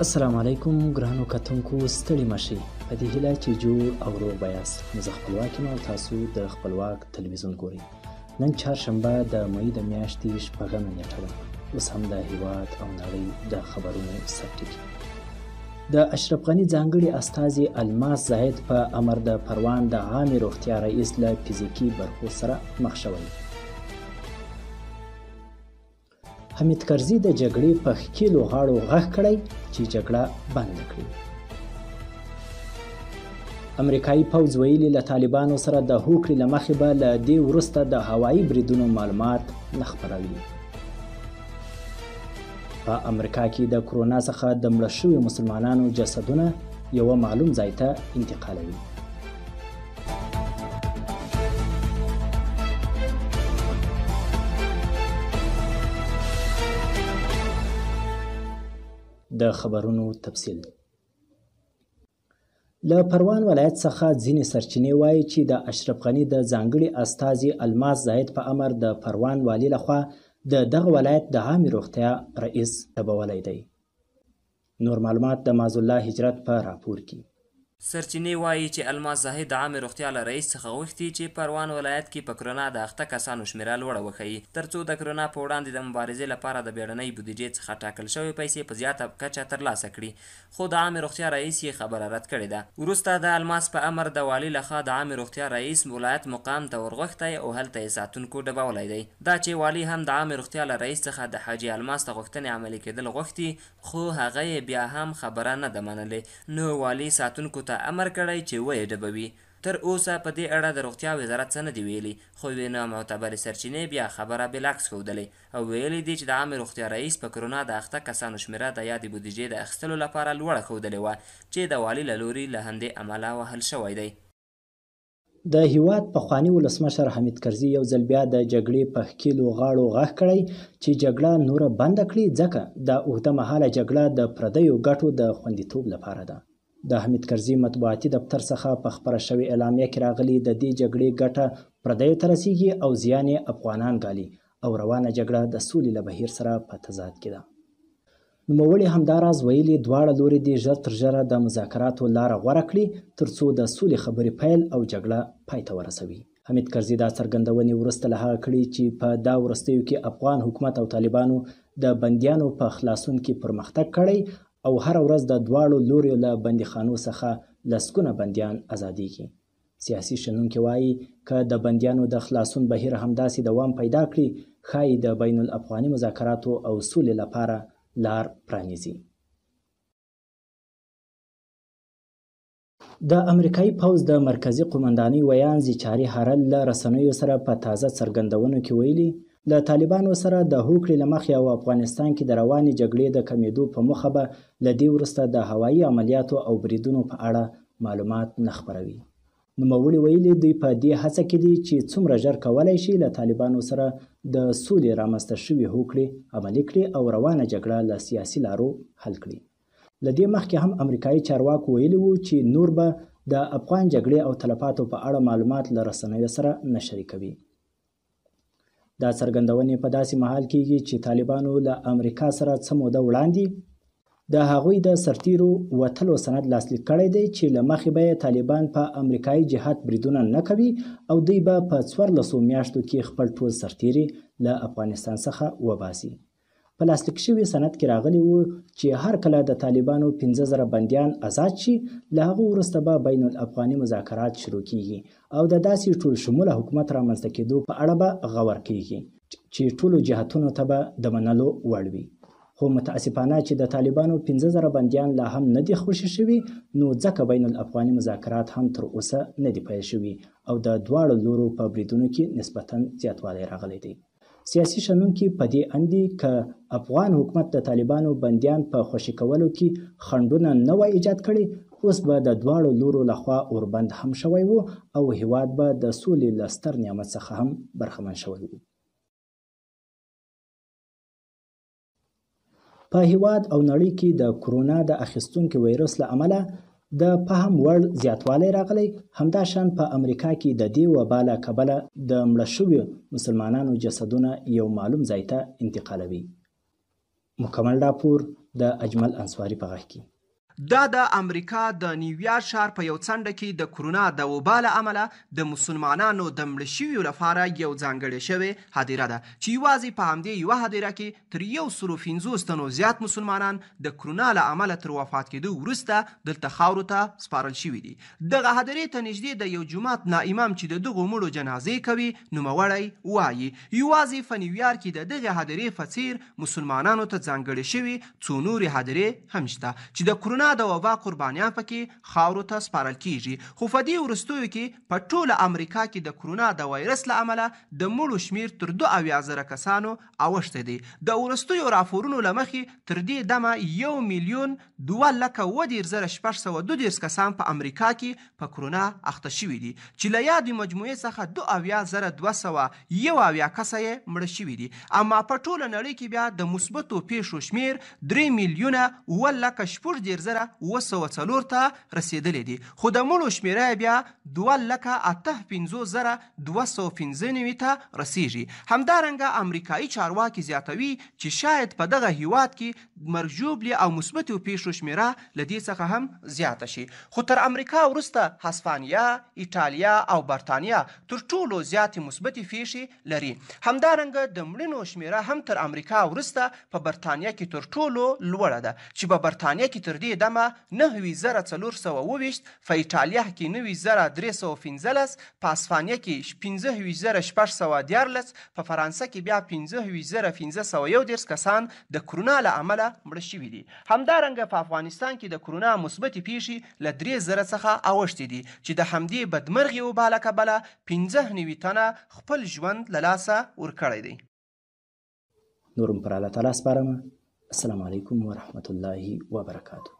السلام علیکم ګرانو کتونکو، ستړي مشي. په دې هیله چې جوړ او روغ به یاست. نو زه خپلواک یم او تاسو د خپلواک تلویزیون ګورئ. نن چهارشنبه د مې د میاشتې شپږمه نیټه ده. اوس هم د هیواد او نړۍ د خبرونو سرټکي. د اشرف غني ځانګړي استازي الماس زاهد په امر د پروان د عامې روغتیا رئیس له فزیکي برخو سره مخ شوی. حامد کرزي د جګړې په ښکېلو غاړو غږ کړی چې جګړه بنده کړي. امریکایي پوځ ویلي له طالبانو سره د هوکړې له مخې به له دې وروسته د هوایي بریدونو معلومات نه خپروي. په امریکا کې د کرونا څخه د مړه شویو مسلمانانو جسدونه یوه معلوم ځای ته انتقالوي. د خبرونو تفصیل. له پروان ولایت څخه ځینې سرچینې وایي چې د اشرف غني د ځانګړي استازي الماس زاهد په امر د پروان والي لخوا د دغه ولایت د عامې روغتیا رئیس ډبولی دی. نور معلومات د معاذالله هجرت په راپور کې. سرچینې وایي چې الماس زاهد د عامې روغتیا له رئیس څخه غوښتي چې پروان ولایت کې په کرونا د اخته کسانو شمېره لوړه وښيي، ترڅو د کرونا په وړاندې د مبارزې لپاره د بیړنۍ بودیجې څخه ټاکل شوې پیسې په زیاته کچه ترلاسه کړي، خو د عامې روغتیا رئیس یې خبره رد کړې ده. وروسته د الماس په امر د والي لخوا د عامې روغتیا رئیس ولایت مقام ته ورغوښتی او هلته یې ساتونکو ډبولی دی. دا چې والي هم د عامې روغتیا له رئیس څخه د حاجي الماس د غوښتنې عملي کېدل غوښتي، خو هغه یې بیا هم خبره نه ده منلې، نو والي ساتونکو ته امر کړی چې ویې ډبوي. تر اوسه په دې اړه د روغتیا وزارت څه نه دي ویلي، خو یوې نامعتبرې سرچینې بیا خبره بالعکس ښودلې او ویلي دي چې د عامې روغتیا رئیس په کرونا د اخته کسانو شمېره د یادې بودیجې د اخیستلو لپاره لوړه ښودلې وه، چې د والي له لوري له همدې امله وهل شوی دی. د هیواد پخواني ولسمشر حامد کرزي یو ځل بیا د جګړې په ښکېلو غاړو غږ کړی چې جګړه نوره بنده کړي، ځکه دا اوږده مهاله جګړه د پردیو ګټو د خوندیتوب لپاره ده. د حامد کرزي مطبوعاتي دفتر څخه په خپره شوې اعلامیه کې راغلي، د دې جګړې ګټه پردیو ته رسیږي او زیان یې افغانان ګالي او روانه جګړه د سولې له بهیر سره په تضاد کې ده. نوموړي همداراز ویلي، دواړه لوري دې ژر تر ژره د مذاکراتو لاره غوره کړي، ترڅو د سولې خبرې پیل او جګړه پای ته ورسوي. حامد کرزي دا څرګندونې وروسته له هغه کړي چې په دا وروستیو کې افغان حکومت او طالبانو د بندیانو په خلاصون کې پرمختګ کړی او هره ورځ د دواړو لوریو له بندیخانو څخه لسګونه بندیان ازادیږي. سیاسي شنونکي وایي، که د بندیانو د خلاصون بهیر همداسې دوام پیدا کړي، ښایي د بین الافغاني مذاکراتو او سولې لپاره لار پرانیزي. د امریکایي پوځ د مرکزي قومندانۍ ویاند زیچاري هارل له رسنیو سره په تازه څرګندونو کې ویلي، له طالبانو سره د هوکړې له مخې او افغانستان کې د روانې جګړې د کمېدو په موخه به له دې وروسته د هوایي عملیاتو او بریدونو په اړه معلومات نه خپروي. نوموړي ویلي، دوی په دې هڅه کې دي چې څومره ژر کولی شي له طالبانو سره د سولې رامنځته شوې هوکړې عملي کړي او روانه جګړه له سیاسي لارو حل کړي. له دې مخکې هم امریکایي چارواکو ویلي وو چې نور به د افغان جګړې او تلفاتو په اړه معلومات له رسنیو سره نه شریکوي. دا څرګندونې په داسې مهال کیږي چې طالبانو له امریکا سره څه موده وړاندې د هغوی د سرتیرو وتلو سند لاسلیک کړی دی چې له مخې به یې طالبان په امریکایي جهت بریدونه نه کوي او دوی به په 14 میاشتو کې خپل ټول سرتیري له افغانستان څخه وباسي. په لاسلیک شوي سند کې راغلي وو چې هر کله د طالبانو 5000 بندیان ازاد شي، له هغو وروسته به بین الافغاني مذاکرات شروع کیږي او د داسې ټول شموله حکومت رامنځته کېدو په اړه به غور کیږي چې ټولو جهتونو ته به د منلو وړ وي. خو متاسفانه چې د طالبانو 5000 بندیان لا هم نه دي خوشې شوي، نو ځکه بین الافغاني مذاکرات هم تر اوسه نه دي پیل شوي او د دواړو لورو په بریدونو کې نسبتاً زیاتوالی راغلی دی. سیاسي شنونکي په دې اند دي که افغان حکومت د طالبانو بندیان په خوشې کولو کې خنډونه نه وای ایجاد کړي، اوس به د دواړو لورو لخوا اوربند هم شوی و او هیواد به د سولې له ستر نعمت څخه هم برخمن شوی و. په هیواد او نړۍ کې د کرونا د اخیستونکي ویروس له امله د فهم وړ زیاتوالی راغلی. همداشان په امریکا کې د دې وبا له کبله د مړه شویو مسلمانانو جسدونه یو معلوم ځای ته انتقالوي. مکمل راپور د اجمل انصاري په غږ کې. دا د امریکا د نیویارک ښار په یو څنډه کې د کرونا د وبا له امله د مسلمانانو د مړه شویو لپاره یو ځانګړې شوې هدیره ده چې یوازې په همدې یوه هدیره کې تر یو سلو پنځوس تنو زیات مسلمانان د کرونا له امله تر وفات کېدو وروسته دلته خاورو ته سپارل شوي دي. دغه هدیرې ته نږدې د یو جومات ناامام چې د دغو مړو جنازې کوي نوموړی وايي، یوازې په نیویارک کې د دغې هدیرې په څېر مسلمانانو ته ځانګړې شوې څو نورې هدیرې هم شته چې د کرونا د وبا قربانیان پکې خاورو ته سپارل کېږي، خو په دې وروستیو کې په ټوله امریکا کې د کرونا د وایرس له امله د مړو شمېر تر 72 زره کسانو اوښتی دی. د وروستیو راپورونو له مخې تر دې دمه یو میلیون دوه لکه اووه دېرش زره 632 کسان په امریکا کې په کرونا اخته شوي دي چې له یادې مجموعې څخه 72,271 کسه یې مړه شوي دي. اما په ټوله نړۍ کې بیا د مثبتو پېښو شمېر درې میلیونه اووه لکه 36 زره 704 ته رسېدلی دی، خو د مړو شمېره یې بیا دوه لکه 58,295 ته رسېږي. همدارنګه امریکایي چارواکي زیاتوي چې شاید په دغه هیواد کې مرګ ژوبلې او مثبتو پېښو شمېره له دې څخه هم زیاته شي. خو تر امریکا وروسته هسپانیا، ایټالیا او برتانیا تر ټولو زیاتې مثبتې پېښې لري. همدارنګه د مړینو شمېره هم تر امریکا وروسته په برتانیا کې تر ټولو لوړه ده چې په برتانیا کې تر دې دمه 90,427، په ایټالیا کې 90,315، په اسپانیا کې 25,613، په فرانسه کې بیا 25,531 کسان د کرونا له امله مړه شوي دي. همدارنګه په افغانستان کې د کرونا مثبتې پېښې له 3000 څخه اوښتې دي چې د همدې بدمرغې وبا له کبله 95 تنه خپل ژوند له لاسه ورکړی دی. نورم پر الله تعالی سپارم. السلام علیکم ورحمت الله وبرکاته.